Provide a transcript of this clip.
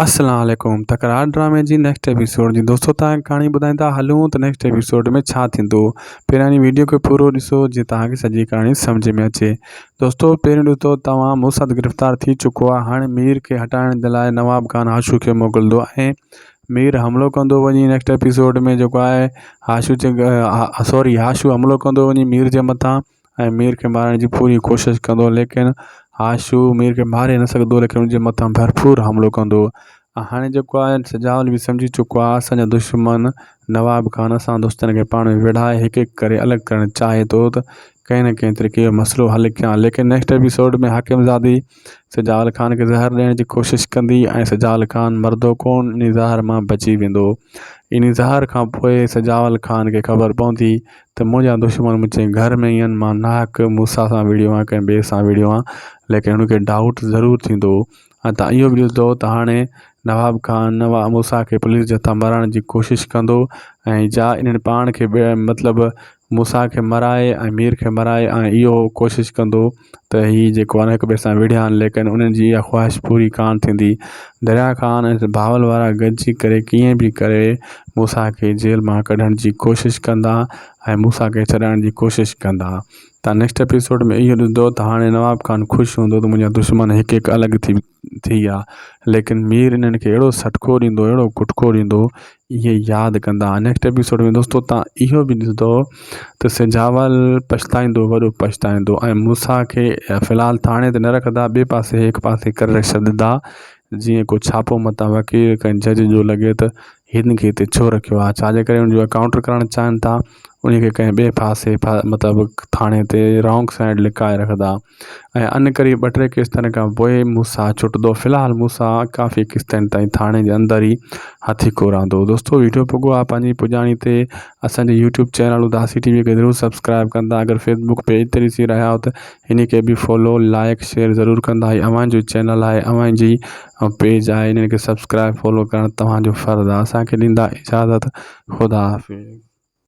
السلام عليڪم تڪرار ڊرامي جي نيڪسٽ ايپيسوڊ جي دوستو تهان کي ڪهاڻي ٻڌائيندا هلون ته نيڪسٽ ايپيسوڊ ۾ ڇا ٿيندو پهريان ويڊيو کي پورو ڏسو جي تهان کي سڄي ڪهاڻي سمجھ ۾ اچي دوستو پهريون ڏسو توهان موساد گرفتار ٿي چڪو آهي هاڻي مير کي هٽائڻ جي لاء نواب خان هاشو کي موڪلندو ۽ مير حملو ڪندو وڃي نيڪسٽ ايپيسوڊ ۾ جيڪو آهي هاشو جي سوري هاشو حملو ڪندو وڃي مير جي مٿان ۽ مير کي مارڻ جي پوري ڪوشش ڪندو ليڪن هاشو مير کي ماري نه سگهندو ليڪن ان جي مٿان ڀرپور حملو ڪندو ۽ هاڻي جيڪو آهي سجاول به سمجهي چڪو آهي اسانجا دشمن نواب خان اسان دوستن کي پاڻ ۾ وڙهائي هڪ هڪ ڪري الڳ ڪرڻ چاهي ٿو ته ڪنهن نه ڪنهن طريقي جو مسئلو حل ڪيان ليڪن نيڪسٽ ايپيسوڊ ۾ حاڪم زادي سجاول خان کي زهر ڏيڻ جي ڪوشش ڪندي ۽ سجاول خان مردو ڪون انهي زهر مان بچي ويندو انهي زهر کان پوء سجاول خان کي خبر پوندي ته منهنجا دشمن منهنجي گهر ۾ ئي آهن مان ناحق موسيٰ سان وڙهيو آهيان ڪنهن ٻئي سان وڙهيو آهيان ليڪن هن کي ڊائوٽ ضرور ٿيندو ۽ تان اهو به ڏسندو ته هاڻي نواب خان نواب موسيٰ کي پوليس جي هٿان مارائڻ جي ڪوشش ڪندو ۽ جا انهن پاڻ کي مطلب موسيٰ کي مارائي ۽ مير کي مارائي ۽ اهو ڪوشش ڪندو ته هي جيڪو آهي هڪ ٻئي سان وڙهيا آهن ليڪن انهن جي اها خواهش پوري ڪانه ٿيندي. دريا خان ۽ بهاول وارا گڏجي ڪري ڪيئن به ڪري موسيٰ کي جيل مان ڪڍڻ جي ڪوشش ڪندا ۽ موسيٰ کي ڇڏائڻ جي ڪوشش ڪندا. تان نيڪسٽ ايپيسوڊ ۾ اهو ڏسندو ته هاڻي نواب خان خوش هوندو ته منهنجا دشمن هڪ هڪ الڳ ٿي ٿي ويا ليڪن مير انهن کي اهڙو سٽڪو ڏيندو اهڙو ڪٽڪو ڏيندو اهي ياد ڪندا نيڪسٽ ايپيسوڊ ۾ دوستو تان اهو به ڏسندو ته سجاول پڇتائيندو وڏو پڇتائيندو ۽ موسيٰ کي في الحال ٿاڻي تي نه رکندا ٻئي پاسي هڪ پاسي ڪري ڇڏيندا جيئن ڪو ڇاپو متان وڪيل ڪنهن جج جو لڳي ته هن کي هتي ڇو رکيو آهي ڇاجي ڪري ان جو انڪائونٽر ڪرڻ چاهين ٿا ان کي ڪنهن ٻئي پاسي مطلب ٿاڻي تي رانگ سائيڊ لڪائي رکندا ۽ ان قريب ٻه ٽي قسطن کان پوء موسيٰ ڇٽندو في الحال موسيٰ ڪافي قسطن تائين ٿاڻي جي اندر ئي هٿيڪو رهندو دوستو ويڊيو پڳو آهي پنهنجي پڄاڻي تي اسانجي يوٽيوب چينل اداسي ٽي وي کي ضرور سبسڪرائب ڪندا اگر فيسبوڪ پيج تي ڏسي رهيا آهيو ته ان کي به فالو لائڪ شيئر ضرور ڪندا هي اوهان جو چينل آهي اوهان جي پيج آهي ان کي سبسڪرائب فالو ڪرڻ توهان جو فرض آهي اسانکي ڏيندا اجازت خدا حافظ.